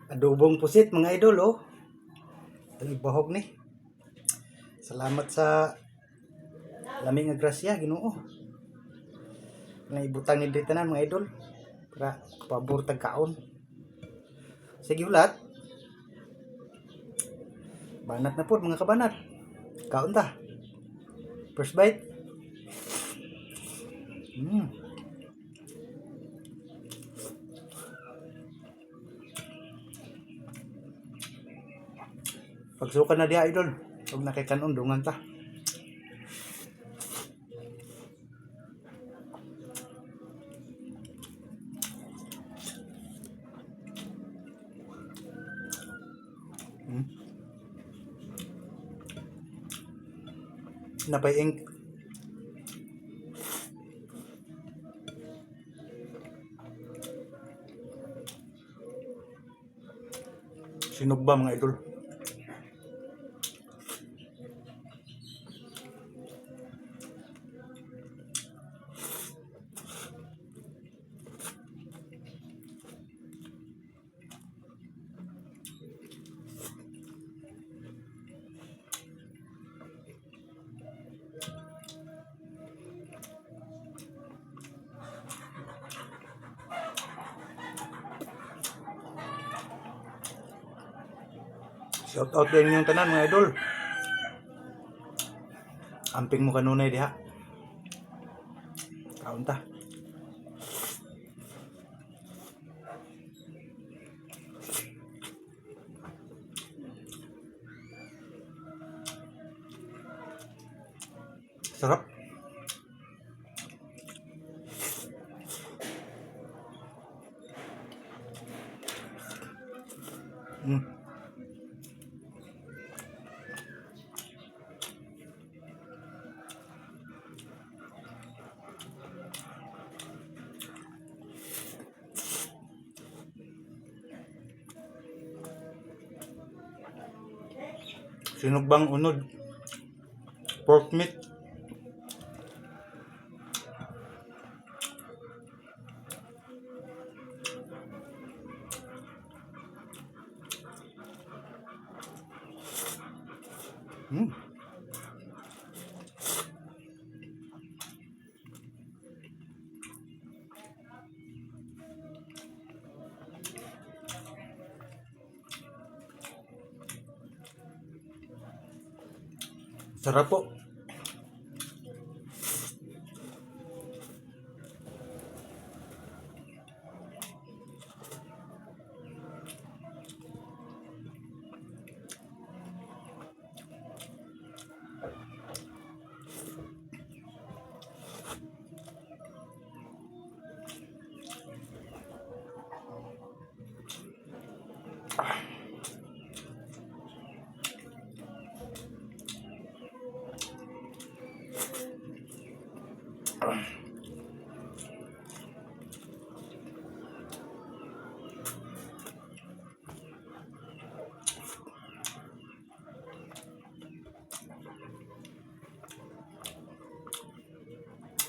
Adobong pusit, mga idol, oh. Ang ibahog ni. Salamat sa lami nga grasya, Ginoo. Nga ibutang ni diri tanan, mga idol, para pabor tag kaon. Sige ulat. Banat na po, mga kabanat. Kaon ta. First bite. Pagsuka na diha, idol. Huwag na kay kanon, dungan ta. Napay ink. Sinugba, mga idol. Shout out din inyong tanan, mga idol. Amping mo kanunay diha. Kaon ta. Sarap. Sinugbang unod. Pork meat. Sarap po.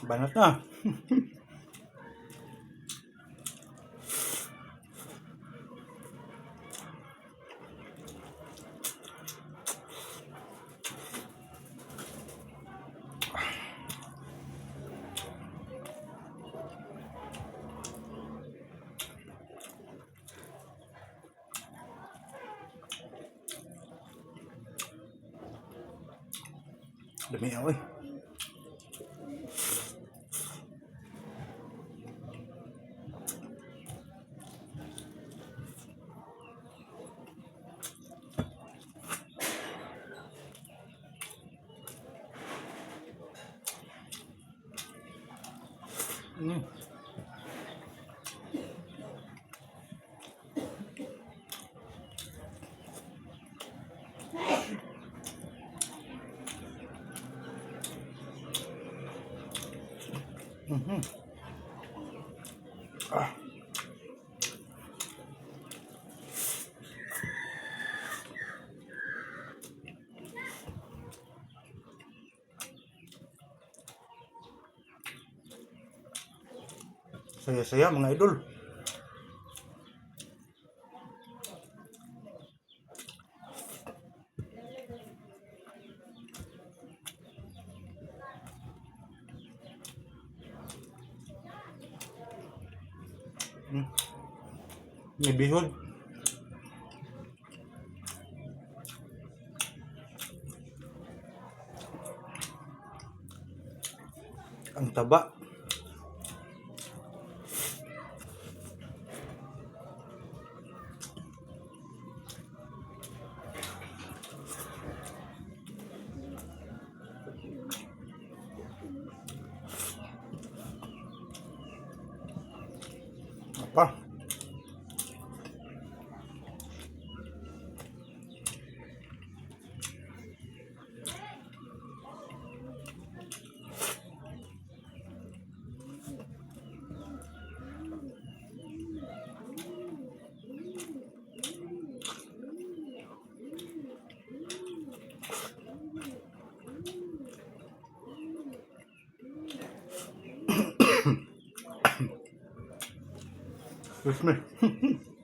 Banat na. Dami ako eh. Ah. Saya-saya, mga idol. May bihod. Ang taba. Apa? Excuse me.